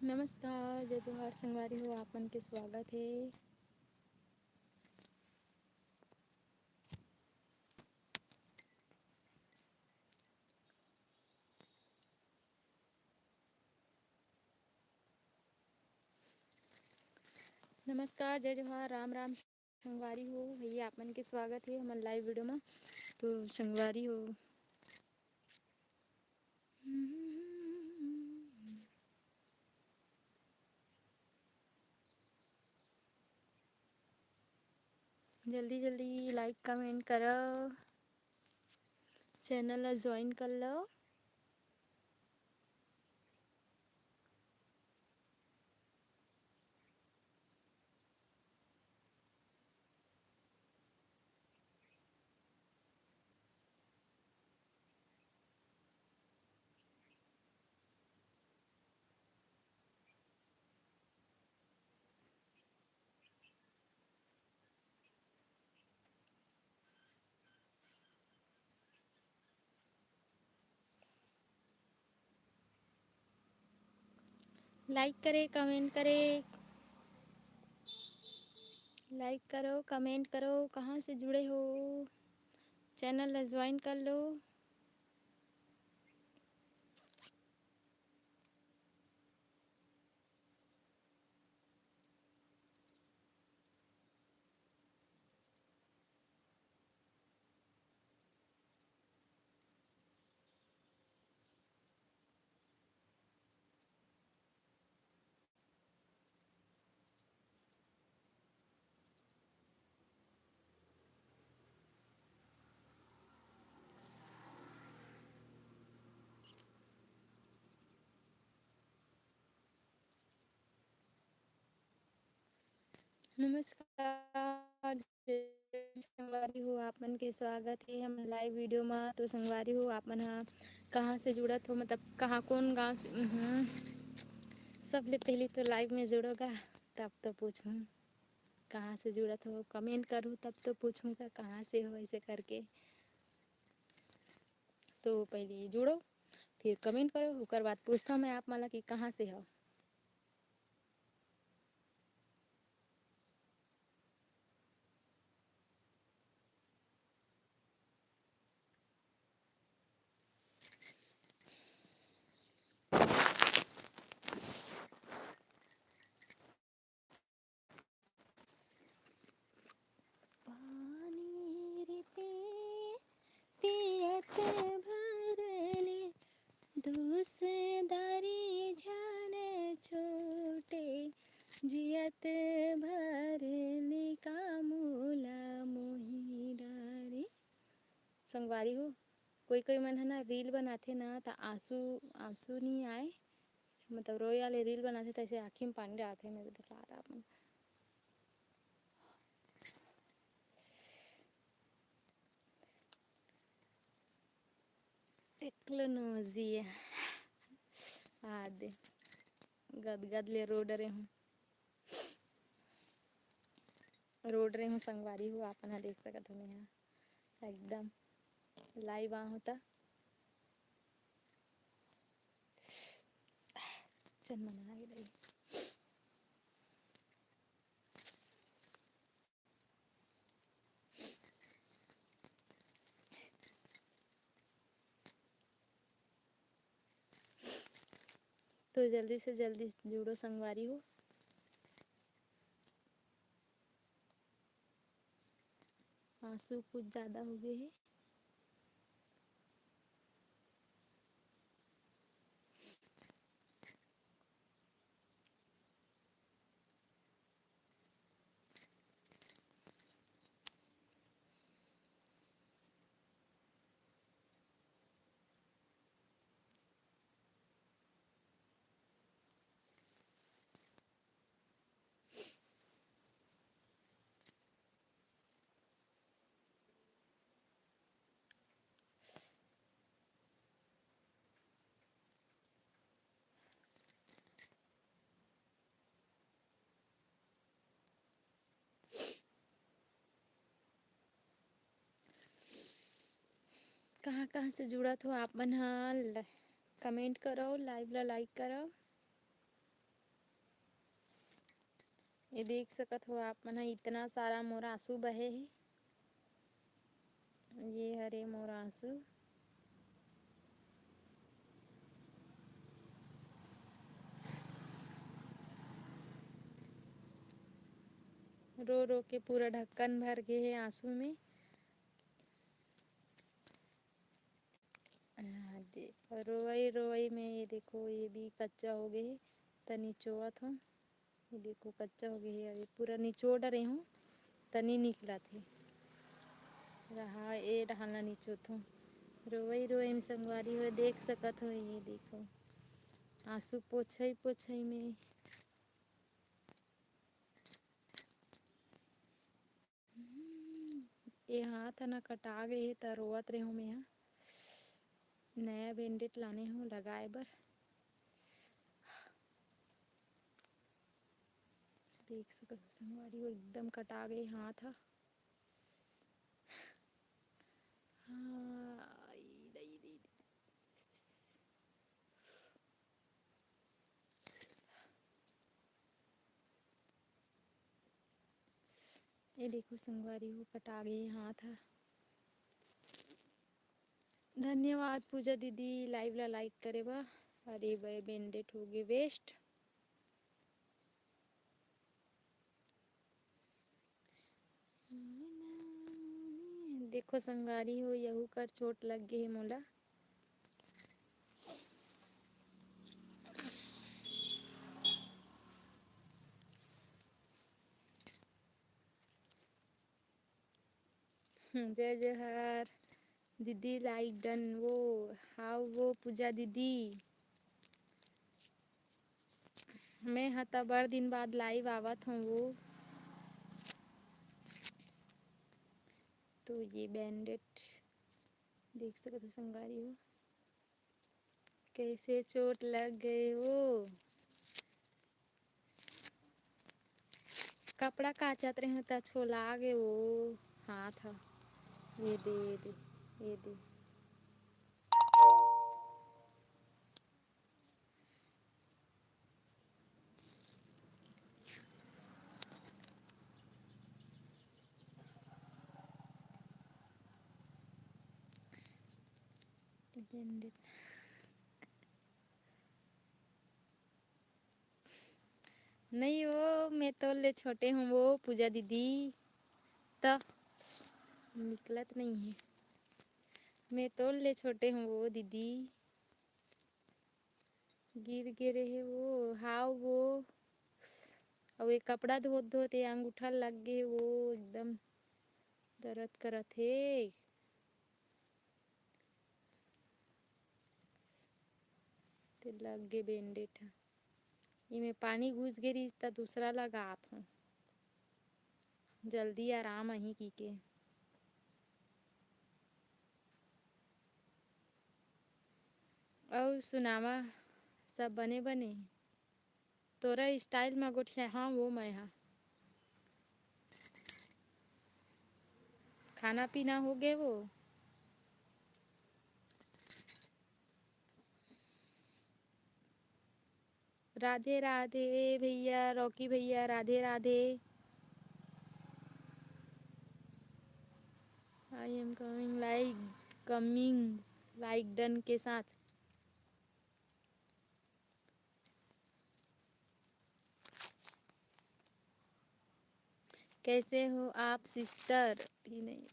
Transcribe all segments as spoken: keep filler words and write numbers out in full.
नमस्कार, जय जोहार संगवारी हो, आप मन के स्वागत हे। नमस्कार, जय जोहार, राम राम। संगवारी हो, भैया आप मन के स्वागत हे हमर live video म। तो संगवारी हो, जल्दी जल्दी like comment करो, channel ला join कर लो। Like करे, comment करे, like करो, comment करो, कहाँ से जुड़े हो, channel ला join कर लो। नमस्कार, जय संगवारी हो, आप मन के स्वागत हे हमर live video मा। तो संगवारी हो, आप मन ह कहाँ से जुड़त हो, मतलब कहाँ, कौन गांव से? उहुं, सबले पहली तो live में जुड़ो गा, तब तो पूछूं कहाँ से जुड़त हो, comment करो तब तो पूछूं का कहाँ से हो, ऐसे करके। तो पहले जुड़ो, फिर comment करो, ओकर बाद पूछता मैं आप मन ला कि कहाँ से हो। पानी रीते पियत भर ले, दूसदारी झन छूटे, जियत भर ले का मोला मोहि डारे। संगवारी हो, कोई कोई मन ह ना reel बनाथे ना, त आंसू, आंसू नी आए, मतलब रोए वाले reel बनाथे, त ऐसे आँखी में पानी डालथे। मैं तो देखा था अपन। टेक्नोलॉजी आदे गदगद ले रो डरे हूँ, रो डरे हूँ संगवारी हो, आप मन ह देख सकत हो, मैं ह एकदम live आ होता। चल मना गे रही। तो जल्दी से जल्दी जुड़ो संगवारी हो। आंसू कुछ ज़्यादा हो गए हैं। कहाँ कहाँ से जुड़त हो आप मन ह? ल-, comment करो, live ला like करो। ये देख सकत हो आप मन ह, इतना सारा मोर आंसू बहे हे। ये हरे मोर आंसू। रो रो के पूरा ढक्कन भर गे हे आंसू में। हाँ जी, रोवई रोवई में ये देखो, ये भी कच्चा हो गए हे, तनी चोवत हूँ। ये देखो, कच्चा हो गए हे, अभी पूरा निचोड़ रहे हूँ, तनी निकलत हे। रहा, ए डहान ला निचोत हूँ। रोवई रोवई में संगवारी हो, देख सकत हो, ये देखो, आंसू पोछई पोछई में। हम्म, ये हाथ ह ना कटा गए हे, त रोवत रेहूं मेंहा। नया बैंडेड लाने हूँ लगाए बर। देख सकत हो संगवारी हो, एकदम कटा गए हाथ ह। हाँ, ई दई, दई, दई। ये देखो संगवारी हो, कटा गए हाथ ह। धन्यवाद पूजा दीदी, लाइव ला लाइक करे बा। अरे बे, बैंडेड हो गए, वेस्ट। देखो संगवारी हो, यहू कर चोट लग गए हे मोला। जय जोहार दीदी, लाइक डन वो। हाव वो पूजा दीदी, मैं ह त बड़ दिन बाद लाइव आवत हूँ वो। तो ये बैंडेड देख सकत हो संगवारी हो, कैसे चोट लग गए वो। कपड़ा काचत रहे त छोला गे वो हाथ ह। ये दे, ये दे, ये दे। नहीं वो, मैं तोर ले छोटे हूँ वो पूजा दीदी, त निकलत नहीं है। मैं तोर ले छोटे हूँ वो दीदी। गिर गे रहे वो, हाव वो। अउ ये कपड़ा धोत धोत ये अंगूठा लग गे वो, एकदम दर्द करत हे। ते लग गे बैंडेड ह। एमे पानी घुस गे रहिस त दूसरा लगात हूँ, जल्दी आराम आही कहिके। अउ सुनावा, सब बने बने? तोरा स्टाइल म गोठिया, हाँ, वो मैं हा। खाना पीना हो गए वो? राधे राधे भैया, रॉकी भैया, Radhe Radhe. I am coming, like, coming, like done के साथ। कैसे हो आप सिस्टर? भी नहीं,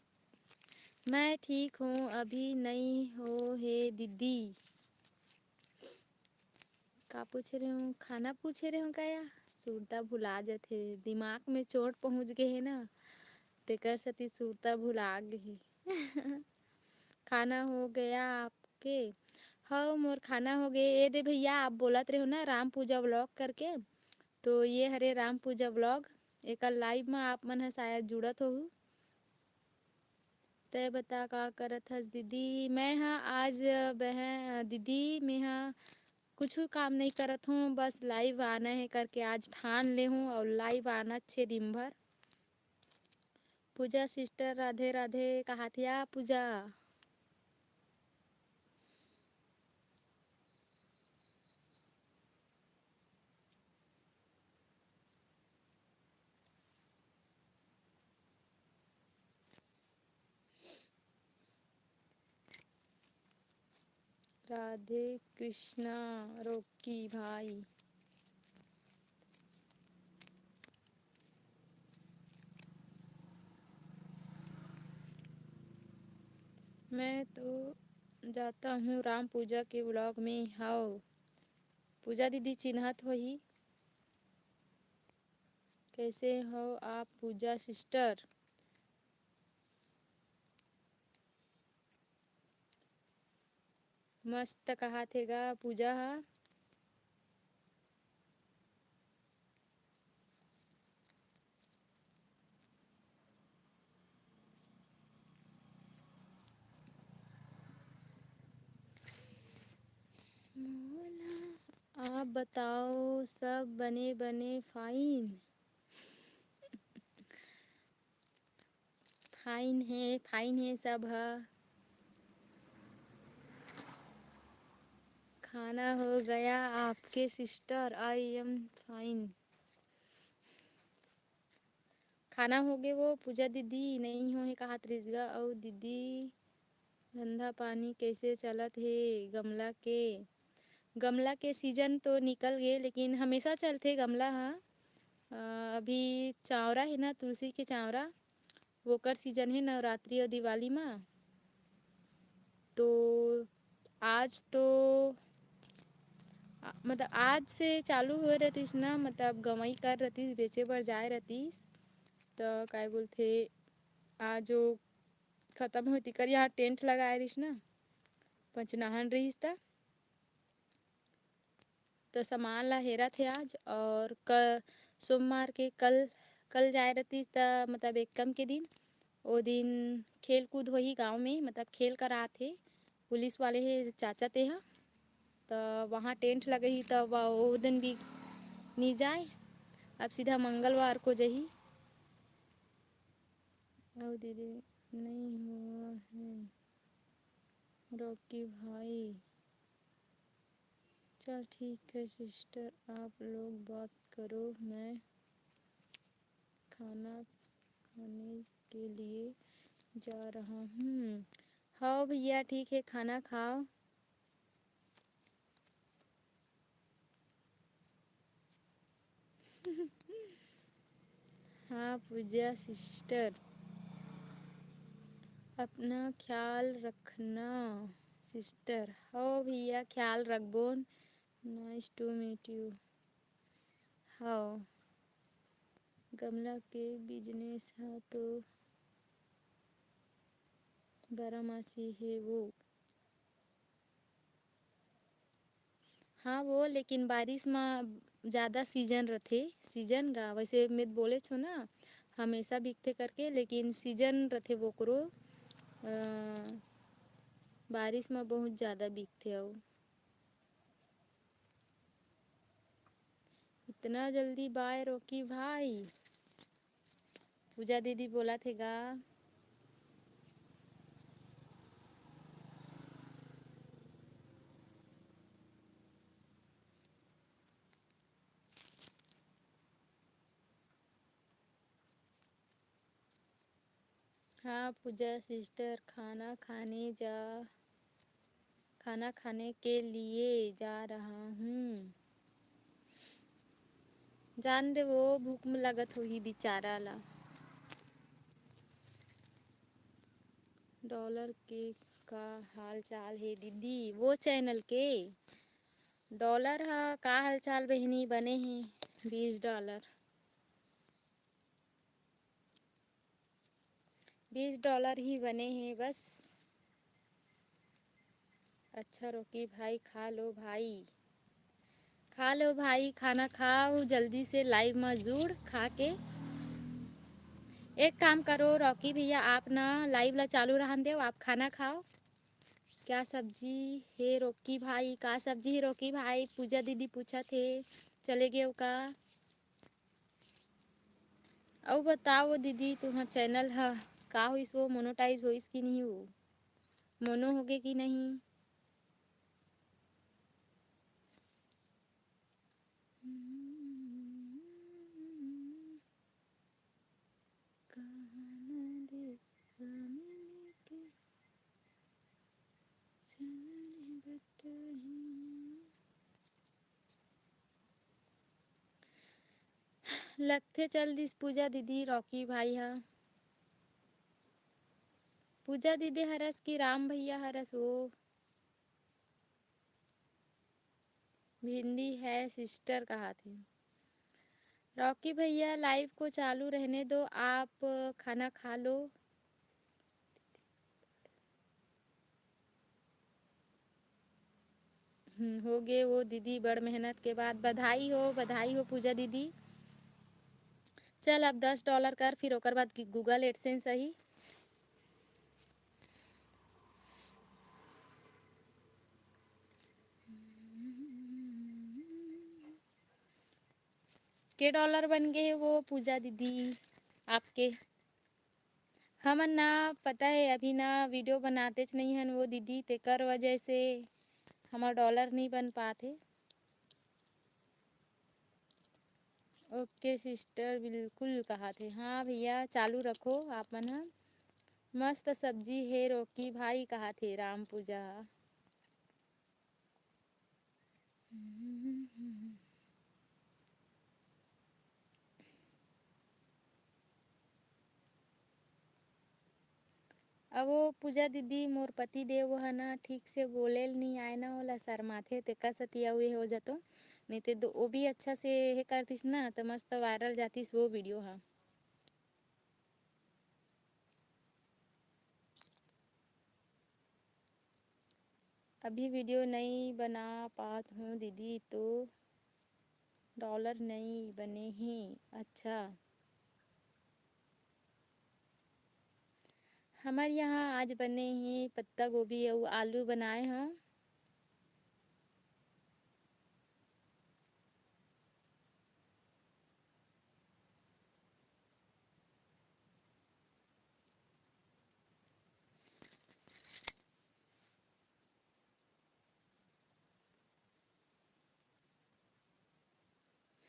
मैं ठीक हूँ, अभी नहीं हो हे दीदी। का पूछ रहे हो? खाना पूछे रहे हो का या? सुरता भुला जाथे, दिमाग में चोट पहुँच गए है ना, तेकर सेती सुरता भुला गए है। खाना हो गया आपके? हव, मोर खाना हो गए। ए दे भैया, आप बोलत रहे हो ना राम पूजा व्लॉग करके, तो ये हरे राम पूजा व्लॉग। एकर लाइव में आप मन ह शायद जुड़त होहू। तय बता का करत हस दीदी? मैं ह आज बहन दीदी, मैं ह कुछ काम नहीं करत हूँ, बस लाइव आना है करके आज ठान ले हूँ और लाइव आना छे दिन भर। पूजा सिस्टर राधे राधे कहात या पूजा। राधे कृष्णा रॉकी भाई। मैं तो जाता हूँ राम पूजा के vlog में। हाव पूजा दीदी चिन्हत होही। कैसे हो आप पूजा sister? मस्त कहाथे गा पूजा हा। मोला आप बताओ, सब बने बने fine? Fine हे, fine हे सब ह। खाना हो गया आपके sister? I am fine। खाना हो गे वो पूजा दीदी? नहीं हो हे कहात रिहिस गा। अउ दीदी धंधा पानी कैसे चलत हे गमला के? गमला के season तो निकल गे, लेकिन हमेशा चलथे गमला ह। अ, अभी चांवरा हे ना, तुलसी के चांवरा, वोकर season हे नवरात्रि अउ दिवाली मा। तो आज तो, आ, मतलब आज से चालू होए रहतिस ना, मतलब गंवई कर रहतिस, बेचे बर जाए रहतिस, त काय बोलथे, आज वो खतम होए तिकर यहाँ tent लगाए रहिस ना, पंचनाहन रहिस त, त सामान ला हेरत हे आज। और क-, सोमवार के कल, कल जाए रहतिस त मतलब एकम के दिन, ओ दिन खेल कूद होही गांव में, मतलब खेल करात हे पुलिस वाले हे चाचा ते ह, त वहाँ tent लगही त व-, ओ दिन भी नी जाए, अब सीधा मंगलवार को जही। अउ दीदी नहीं हुआ है रॉकी भाई। चल ठीक है sister, आप लोग बात करो, मैं खाना खाने के लिए जा रहा हूँ। हाव भैया ठीक है, खाना खाव। हाँ पूजा sister, अपना ख्याल रखना sister। हो भैया, ख्याल रखबोन। Nice to meet you। हव, गमला के business ह तो बारहमासी हे वो। हाँ वो, लेकिन बारिश म ज़्यादा season रथे, season गा, वैसे मैं बोलेच हो ना, हमेशा बिकथे करके, लेकिन season रथे वोकरो, अ, बारिश म बहुत ज़्यादा बिकथे। अउ इतना जल्दी bye रॉकी भाई, पूजा दीदी बोलत हे गा। हाँ पूजा sister, खाना खाने जा, खाना खाने के लिए जा रहा हूँ। जान दे, वो भूख में लगत होही बेचारा ला। Dollar के का हाल चाल हे दीदी? वो channel के? Dollar ह का हाल चाल बहिनी? बने हे बीस dollar। बीस dollar ही बने हे बस। अच्छा रॉकी भाई, खा लो भाई, खा लो भाई, खाना खाओ जल्दी से, live म जुड़ खा के। एक काम करो रॉकी भैया, आप ना live ला चालू रहन देव, आप खाना खाओ। क्या सब्जी हे रॉकी भाई, का सब्जी हे रॉकी भाई? पूजा दीदी पूछत हे, चले गेव का? अउ बताओ दीदी, तुम्हार channel ह का होइस वो, monetize होइस कि नहीं वो, मोनो होगे कि नहीं? लगथे चल दिस पूजा दीदी, रॉकी भाई हा। पूजा दीदी हरस कि राम भैया हरस वो? भिंडी है सिस्टर कहा थे। रॉकी भैया, लाइव को चालू रहने दो, आप खाना खा लो। हम्म, हो गे वो दीदी, बड़ मेहनत के बाद। बधाई हो, बधाई हो पूजा दीदी। चल, अब दस डॉलर कर, फिर ओकर बाद गूगल एडसेंस आही। के डॉलर बन गए वो पूजा दीदी आपके? हमन ना, पता है, अभी ना वीडियो बनातेच नहीं हन वो दीदी, तेकर वजह से हमर डॉलर नहीं बन पात हे। ओके सिस्टर, बिल्कुल कहा थे। हाँ भैया, चालू रखो आप मन ह। मस्त सब्जी हे रोकी भाई, कहा थे राम पूजा। अब वो पूजा दीदी, मोर पति देव ह ना ठीक से बोले ल नहीं आए ना, ओला शर्माथे, तेकर सेती अउ ये हो जतो। नहीं ते दो, वो भी अच्छा से हे करतिस ना, तो मस्त वायरल जातिस वो वीडियो हा। अभी वीडियो नहीं बना पात हूँ दीदी, तो डॉलर नहीं बने ही। अच्छा, हमर यहाँ आज बने ही पत्ता गोभी अउ आलू बनाए हूँ।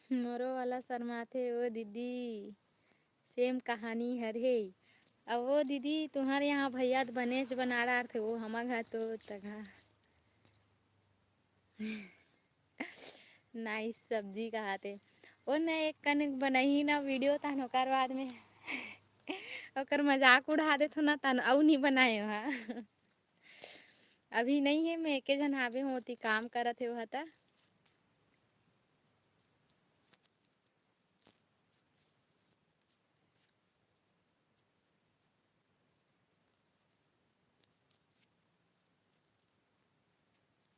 मोरो वाला शर्माथे ओ दीदी, सेम कहानी हर हे। अब वो दीदी, तुम्हारे यहाँ भैया तो बनेच बना डारथे, वो हमर घर तो तगा। नाइस सब्जी कहाथे। ओ न एक कन बनही ना वीडियो, तहन ओकर बाद में ओकर मजाक उड़ा देथो ना, तहन अउ नहीं बनाए हा। अभी नहीं है, मैं एके झन हावे हों, ओती काम करत हे ओहा त।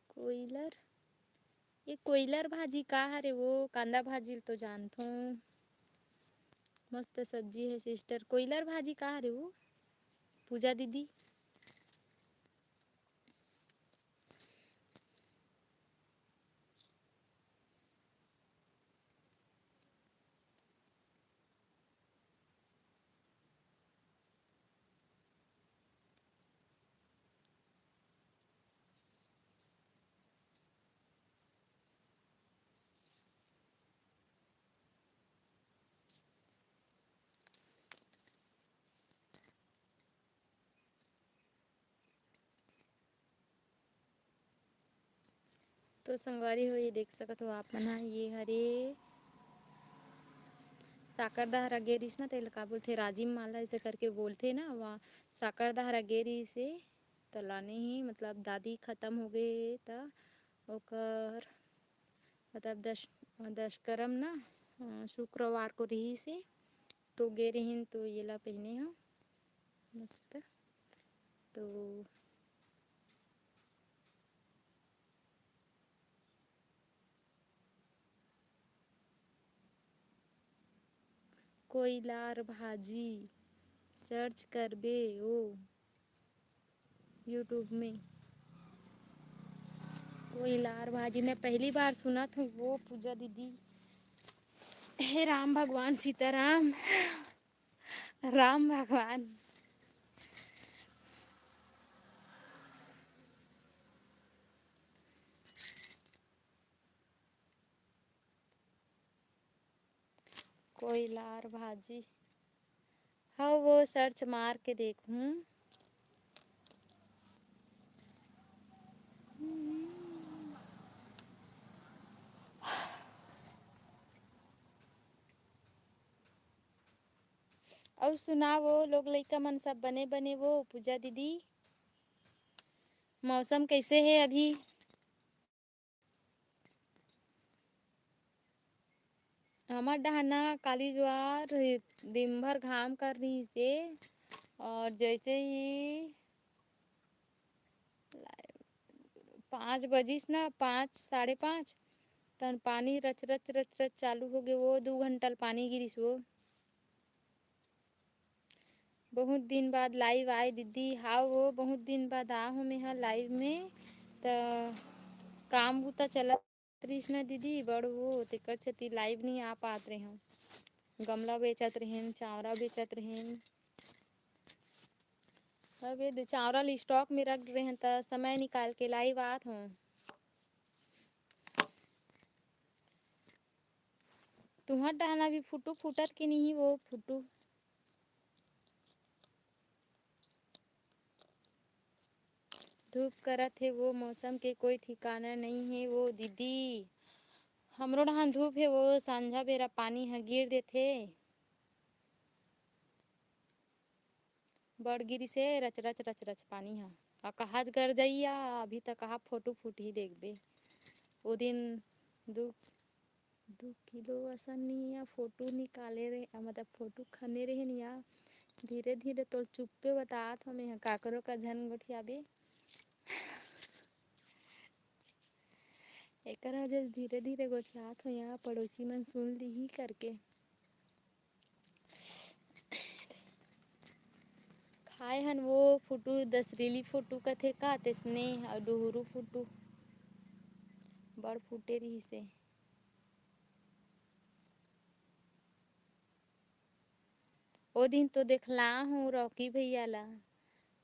कोइलर, ये कोइलर भाजी का हरे वो? कांदा भाजी ल तो जानथों, मस्त सब्जी है सिस्टर। कोइलर भाजी का हरे वो पूजा दीदी? तो संगवारी हो, ये देख सकत हो आप मन ह, ये हरे साकर दहरा गे रिहिस ना, तेला का बोलथे, राजिम माला ऐसे करके बोलथे ना, वहाँ साकर दहरा गे रिहिस हे, त लाने ही, मतलब दादी खत्म हो गए हे, त ओकर मतलब दस, दस करम ना, अ, शुक्रवार को रिहिस हे, तो गे रिहिन, तो ये ला पहने हो मस्त। तो कोइलार भाजी सर्च करबे ओ YouTube में। कोइलार भाजी मैं पहली बार सुनत हूँ वो पूजा दीदी। हे राम भगवान, सीताराम, राम भगवान। कोइलार भाजी। हाँ, वो सर्च मार के देखूँ। अउ सुनाओ वो लोग, लइका मन सब बने बने वो, पूजा दीदी? मौसम कैसे है अभी? हमर डहना काली जुआर दिन भर घाम कर रहिस हे, और जैसे ही पाँच बजिस ना, पाँच, साढ़े पाँच, तन पानी रच रच रच रच चालू हो गे। वो दू घंटा ल पानी गिरिस वो। बहुत दिन बाद live आए दीदी। हाँ वो, बहुत दिन बाद आ हूँ मैं हा live में। त काम बुता चलत रहिस ना दीदी, बड़ वो, तेकर सेती live नहीं आ पात रहेन। गमला बेचत रहेन, चावरा बेचत रहेन। अब ये दे चावरा ल stock में रख रहेन, त समय निकाल के live आत हूँ। तुहर डहना भी फोटो फूटत के नहीं वो फोटो? धूप करत हे वो, मौसम के कोई ठिकाना नहीं है वो दीदी। हमरो डहान धूप हे वो, संझा बेरा पानी ह गिर देथे। बड़ गिरिस हे रच रच रच रच पानी ह। अउ कहाँ गरजइया, अभी त कहाँ फोटो फूटही देखबे। ओ दिन दू, दू किलो असन निया फोटो निकाले रहे, मतलब फोटो खने रहे निया। धीरे धीरे तोल चुप्पे बतात हो, मैं काकरो का झन गोठियाबे। एकर वजह से धीरे धीरे गोठियात हो, यहाँ पड़ोसी मन सुन लीही करके। खाए हन वो फोटो, दसरीली फोटो कथे का, तेसने अउ डुहरू फोटो बड़ फूटे रहिस हे। ओ दिन तो देखला हूँ रॉकी भैया ला,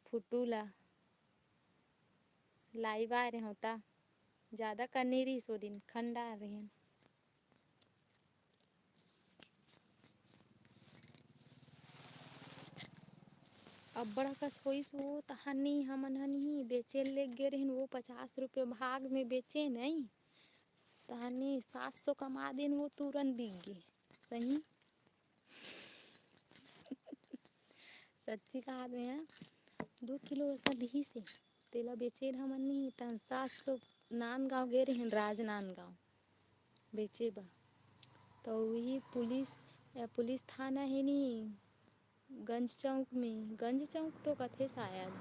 फोटो ला। Live आए रहे होता, ज्यादा कन नहीं रहिस ओ दिन, खन डार रहे। अब्बड़ कस होइस वो, तहानी हमन ह नहीं बेचे ले गे रहिन वो, पचास रुपये भाग में बेचे नहीं, तहानी सात सौ कमा दिन वो, तुरंत बिक गे। सही। सच्ची कहा में, हाँ, दू किलो असन रहिस हे, तेला बेचेन हमन नहीं, तहन सात सौ नांदगांव गे रहिन, राजनांदगांव बेचे बर। तो वही पुलिस, अ, पुलिस थाना हे नी, गंज चौक में, गंज चौक तो कथे शायद,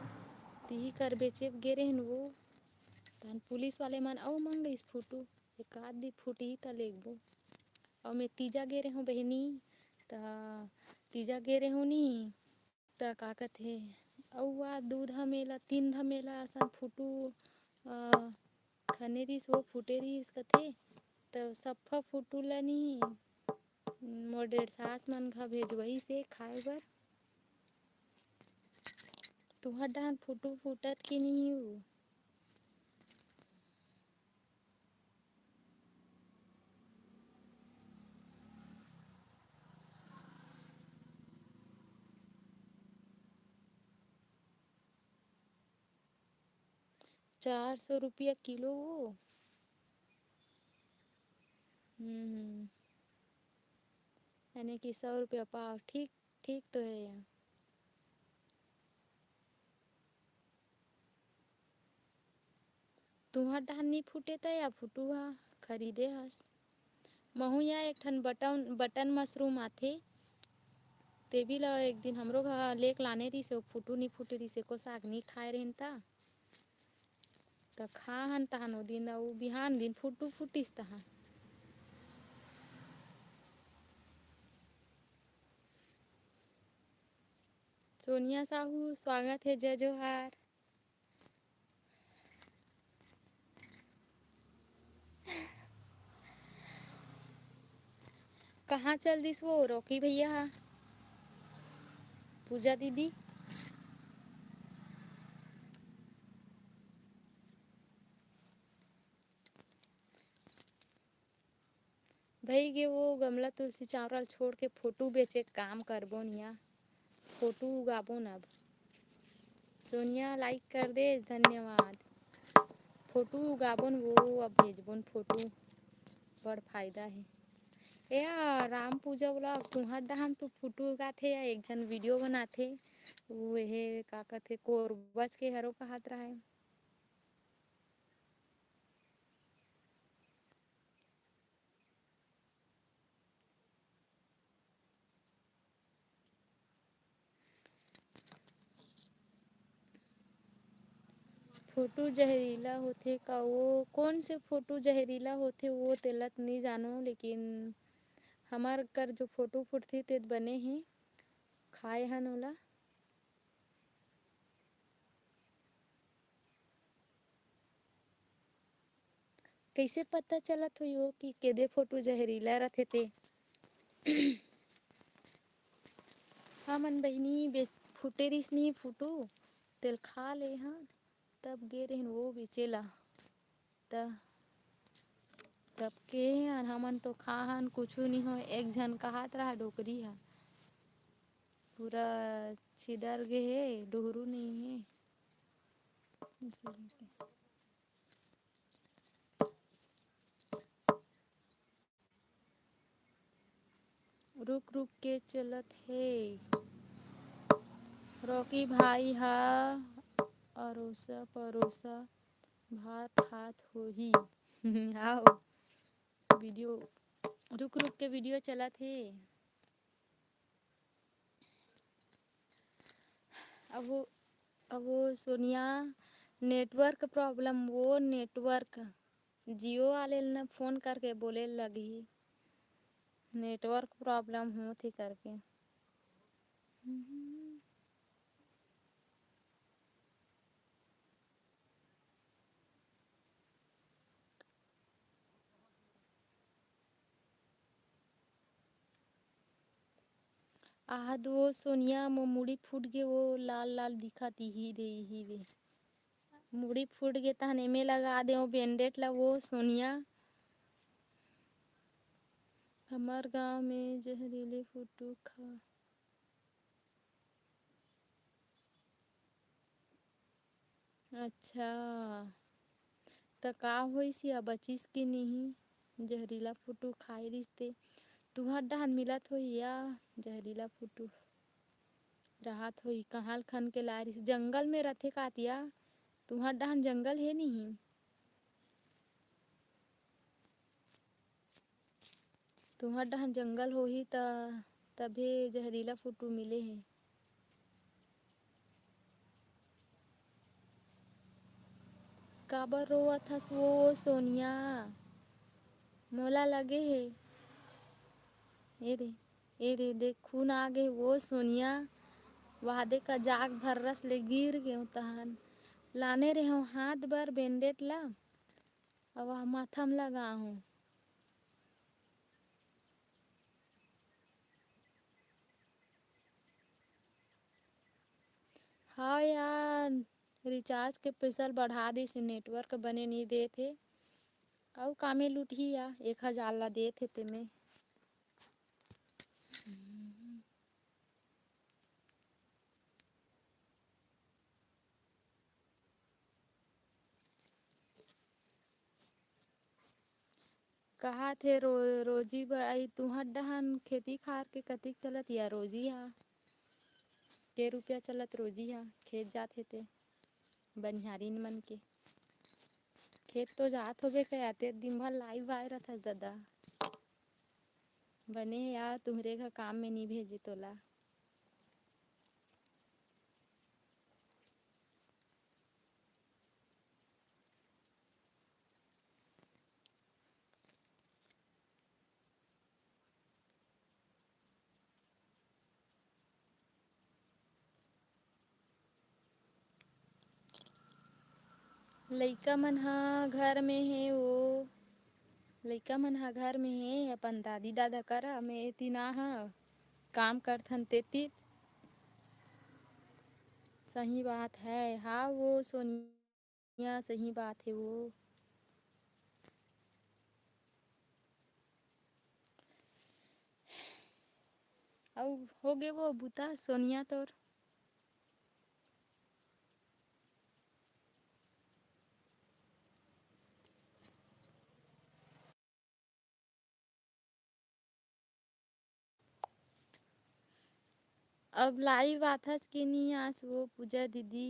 तिही कर बेचे गे रहिन वो। तहन पुलिस वाले मन अउ मंगिस फोटो, एक आध दी फूटही त लेगबो। अउ मैं तीजा गे रहेंव बहिनी, त तीजा गे रहेंव नी, त का कथे, अउ आ दू धमेला, तीन धमेला असन फुटू, अ, खने रिहिस, वो फूटे रिहिस कथे, त सफ्फा फुटू ल नी, मोर डेढ़ सास मन घा भेजवइस हे खाए बर। तुंहर डहन फुटू फूटत के नी? चार सौ रुपया किलो वो। हम्म, हम्म। यानी कि सौ रुपया पाव। ठीक, ठीक तो है यार। तुंहर डहन नी फूटे त या फुटू हा खरीदे हस। महू या एक ठन बटन, बटन मशरूम आथे, तेबी ल एक दिन हमरो घर लेक लाने रिहिस, वो फुटू नी फूटे रिहिस, एको साग नी खाए रहेन त, त खा हन तहन ओ दिन, अउ बिहान दिन फुटू फूटिस तहन। सोनिया साहू, स्वागत हे, जय जोहार। कहाँ चल दिस वो रॉकी भैया हा? पूजा दीदी। भई गे वो गमला तुलसी चावरा ल छोड़ के फोटू बेचे के काम करबो निया, फोटू उगाबो न अब। सोनिया like कर दे, धन्यवाद। फोटू उगाबो न वो, अब भेजबो न फोटू, बड़ फायदा हे। ए, आ, राम पूजा vlog, तुंहर डहान तो फोटो उगाथे या एक झन video बनाथे, वो हे का कथे, कोरबच के हरो कहात रहय। फोटो जहरीला होथे का? वो कोन से फोटो जहरीला होथे, वो तेला त नइ जानों, लेकिन हमर कर जो फोटो फुटथे, ते त बने हे, खाए हन ओला। कइसे पता चलत होही वो कि केदे फोटो जहरीला रथे ते? हमन बहिनी बे-, फुटे रिहिस नी फोटो, तेल खा ले हन, तब गे रहेन वो बेचे ला। त तब के हन, हमन तो खा हन, कुछु नी होय। एक झन कहात रहा डोकरी ह, पूरा छिदर गे हे, डोहरू नइ हे। रुक रुक के चलत हे। रॉकी भाई हा अरोसा परोसा भात खात होही। आओ, video, रुक रुक के video चलत हे। अब वो, अब वो सोनिया, network problem, वो network, Jio वाले ल न phone करके बोले लगही, network problem होत हे करके। आहा दो सोनिया, मो मुड़ी फूट गे, वो लाल लाल दिखत, इही रे, इही रे। मुड़ी फूट गे, तहन एमे लगा दे, वो bandage ला, वो सोनिया। हमर गांव में जहरीले फुटू खा। अच्छा, त का होइस या, बचिस कि नहीं? जहरीला फुटू खाए रिस ते। तुहर डहान मिलत होही या जहरीला फुटू? राहत होही, कहाँ ल खन के लाए रिस? जंगल में रथे का तिया? तुहर डहान जंगल हे नहीं? तुहर डहान जंगल होही त तभे जहरीला फुटू मिले हे। काबर रोवत हस वो सोनिया? मोला लगे हे। ए रे, ए रे, देख खून आ गे वो सोनिया। वादे का जाग भर्रस ले गिर गेंव तहन। लाने रेहेंव हाथ बर bandage ला। अब वह माथा म लगाहूँ। हाँ यार, recharge के पैसा ल बढ़ा दिस, network बने नी देत हे। अउ कामे लुटही या, एक हजार ला देत हे तेमे। कहात हे रो-, रोजी बड़ाई, तुहर डहन खेती खार के कतिक चलत या रोजी हा? के रुपया चलत रोजी हा? खेत जात हे ते बनिहारिन मन के। खेत तो जात होबे कया, ते दिन भर live आए रथस ददा। बने हे यार, तुहरे घर काम में नी भेजे तोला। लइका मन ह घर में हे, वो लइका मन ह घर में हे, अपन दादी दादा करा, में एती ना ह, काम करथन तेती। सही बात है, हाँ वो सोनिया, सही बात है वो। अउ होगे वो बुता सोनिया तोर। अब live आथस कि नी आस वो पूजा दीदी?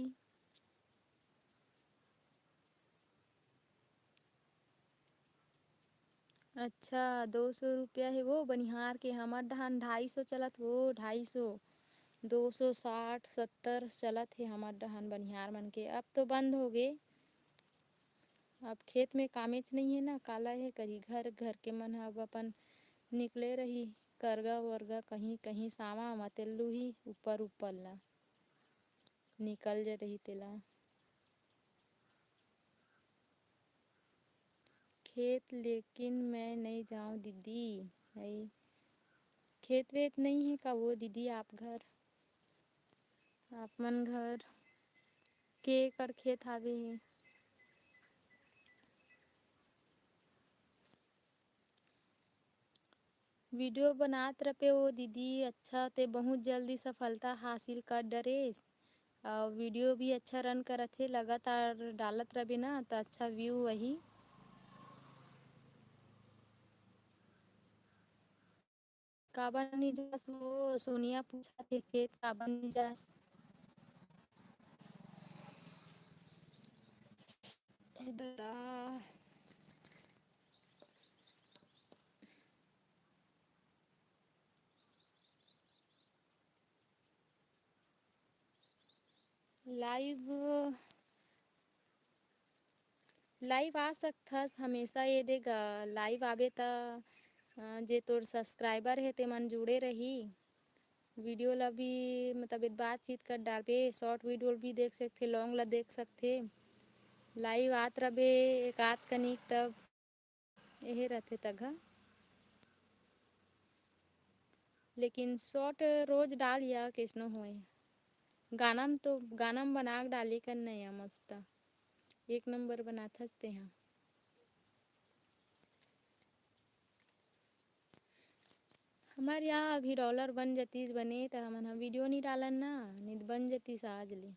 अच्छा, दो सौ रुपया हे वो बनिहार के, हमर डहान ढाई सौ चलत वो, ढाई सौ, दो सौ साठ, सत्तर चलत हे हमर डहान बनिहार मन के। अब तो बंद हो गे, अब खेत में कामेच नइ हे ना, काला हे करी घर, घर के मन ह अब अपन निकले रही, करगा वरगा कहीं, कहीं सावा म तेलुही ऊपर, ऊपर ला निकल जे रही तेला। खेत लेकिन मैं नइ जांव दीदी। अई, खेत वेत नइ हे का वो दीदी आप घर? आप मन घर के एकड़ खेत हावे हे? वीडियो बनात रबे ओ दीदी, अच्छा ते बहुत जल्दी सफलता हासिल कर डरेस। अउ वीडियो भी अच्छा रन करत हे, लगातार डालत रबे ना त अच्छा view वही। काबर नी जास वो? सोनिया पूछत हे, खेत काबर नी जास? ए दादा। Live, live आ सकथस हमेशा, ये दे ग-, live आबे त, अ, जे तोर subscriber हे, ते मन जुड़े रही। वीडियो ला भी, मतलब, बातचीत कर डारबे, short वीडियो भी देख सकथे, long ला देख सकथे। Live आत रबे एक आध कनिक, तब एहे रथे तघा। लेकिन short रोज डाल या, कइसनो होय। गाना म तो, गाना म बना के डाले कर नया मस्त। एक नंबर बनाथस तेहा। हमर यहाँ अभी dollar बन जतीस बने, त हमन ह वीडियो नी डालन ना, नी त बन जतीस आज ले।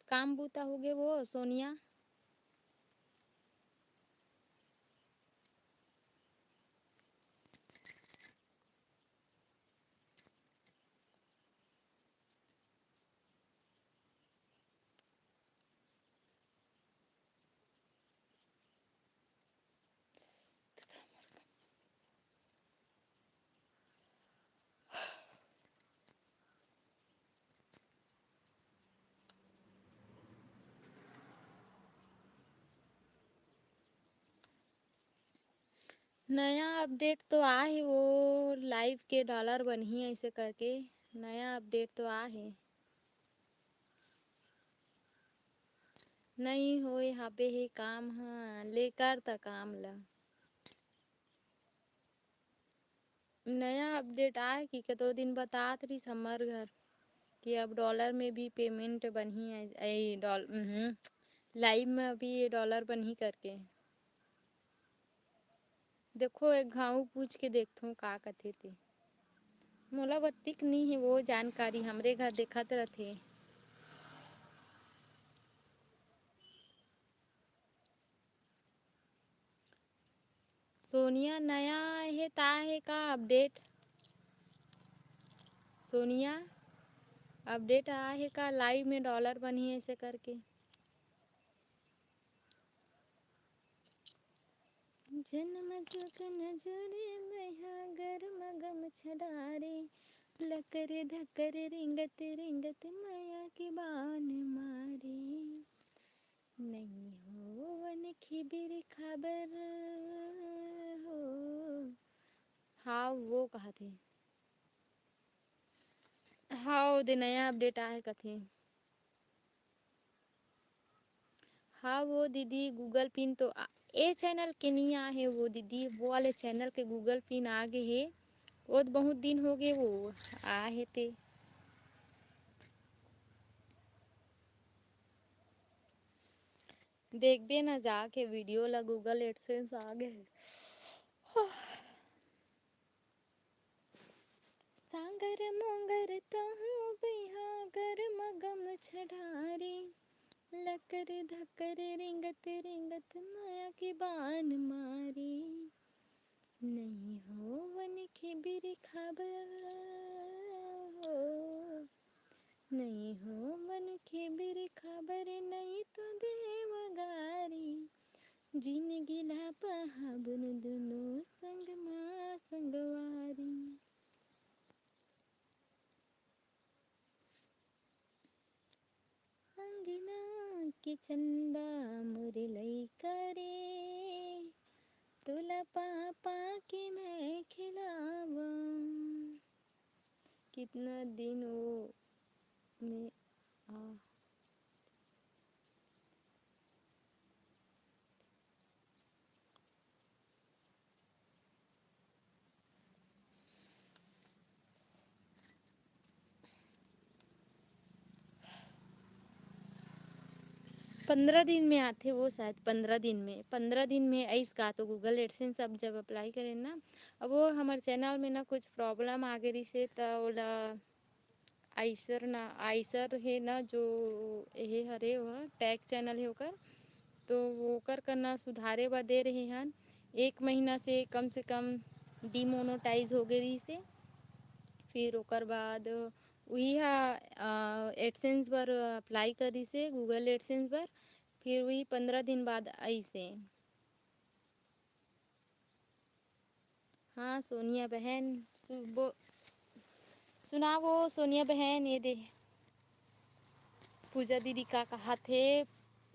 काम बूता होगे वो, सोनिया? नया update तो आहे वो, live के dollar बनही ऐसे करके नया update तो आहे। नई होए हाबे हे काम ह, ले कर त काम ल। नया update आए कि कतो दिन बतात रहिस हमर घर कि अब dollar में भी payment बनही, ए, ए, डॉल-, उहुं, live में अभी ये dollar बनही करके। देखो, एक घाव पूछ के देखथों का कथे ते। मोला बत्तिक नी हे वो जानकारी, हमरे घर देखत रथे। सोनिया, नया हे ता हे का update? सोनिया, update आ हे का, live में dollar बनही ऐसे करके? जन्म जोग न जुड़े मैहा, गरम गमछा डारे, लकर धकर रेंगत रेंगत मया के बान मारे। नई हो वन खिबिर खाबर हो। हाँ, वो कहा थे। हाँ, वो दे नया update आए कथे। हाँ, वो दीदी, Google pin तो आ, ए channel के नी आ हे वो दीदी, वो वाले channel के Google pin आ गे हे। वो तो बहुत दिन हो गे वो आ हे ते। देखबे ना जाके वीडियो ला, Google AdSense आ गे हे। साँगर मोंगर तहूँ बइहा, गरमा गमछा डारे, लकर धकर रेंगत रेंगत मया के बान मारे। नइ हो मनखे बिरखा बर हो, नइ हो मनखे बिरखा बर, नइ तो देव गारी। जिनगी ला पहाबन दुनो संग मा संगवारी। अंगना के चंदा मोर लइका रे, तोला पापा के मैं खिलावा। कितना दिन वो में आ पंद्रह दिन में आथे वो, शायद पंद्रह दिन में, पंद्रह दिन में आइस का। तो Google AdSense अब जब apply करेन ना, अब वो हमर channel में ना कुछ problem आ गे रिहिसे, त ओला आइसर ना, आइसर हे ना, जो एहे हरे, ओह tech channel हे ओकर, तो ओकर करना सुधारे बर दे रहे हन। एक महीना से कम से कम demonetize हो गे रिहिसे। फिर ओकर बाद उही हा, अ, AdSense बर apply करिसे, Google AdSense बर। फिर उही पंद्रह दिन बाद आइसे। हाँ, सोनिया बहन, सु-, बो-, सुनावो सोनिया बहन, ये दे। पूजा दीदी का कहत हे,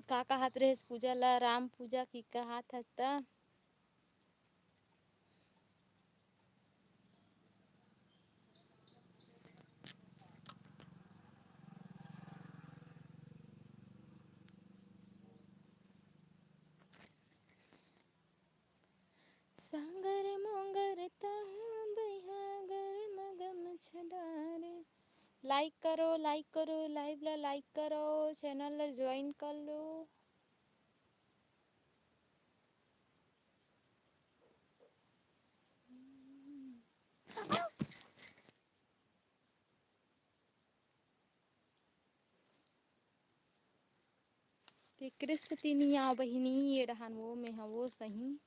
का कहत रहेस पूजा ला, राम पूजा की कहत हस त? साँगर मोंगर तहूँ बइहा, गरमा गमछा डारे। Like करो, like करो, live ला like करो, channel ला join कर लो। तेकरे सेती नी आव बहिनी, ये डहान वो में ह वो सही,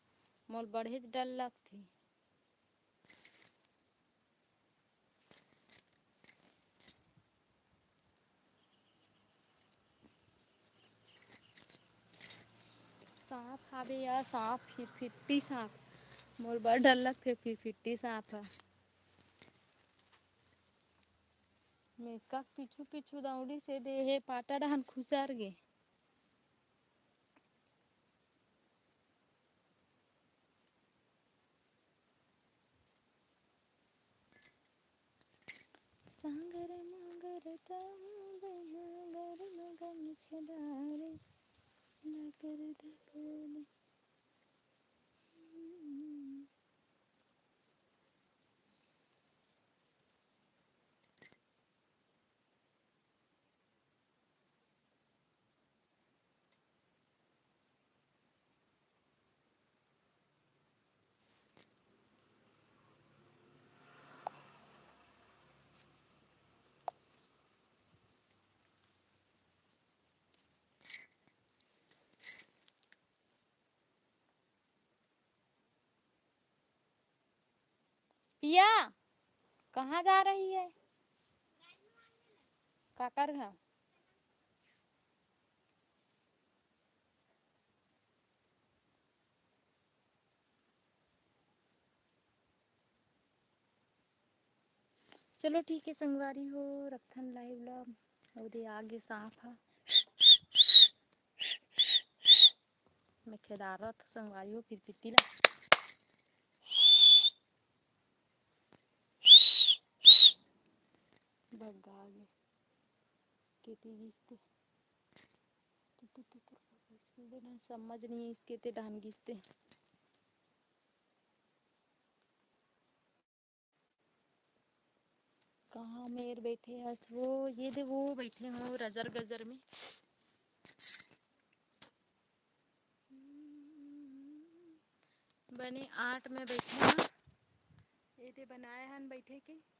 मोर बड़े डर लगथे। सांप हावे या सांप, फिरफिट्टी सांप, मोर बड़ डर लगथे फिरफिट्टी सांप ह। मेसका के पीछू पीछू दौड़िस, ए दे हे पाटा डहन खुसर गे। साँगर मोंगर तहूँ बइहा, गरमा गमछा डारे, लकर धकर। पिया, कहाँ जा रही है? काकर घर। चलो ठीक है संगवारी हो, रखथन live ला। ओदे आगे सांप ह। मैं खेदारत संगवारी हो फिरफिट्टी ला। भग्गा आगे। केती गिसते। समझ नहीं इसके ते डहन गिसते। कहाँ मेर बैठे हस वो? ये दे वो बैठे हो रजर गजर में। बने आठ में बैठे हन। ये दे बनाए हन बैठे के।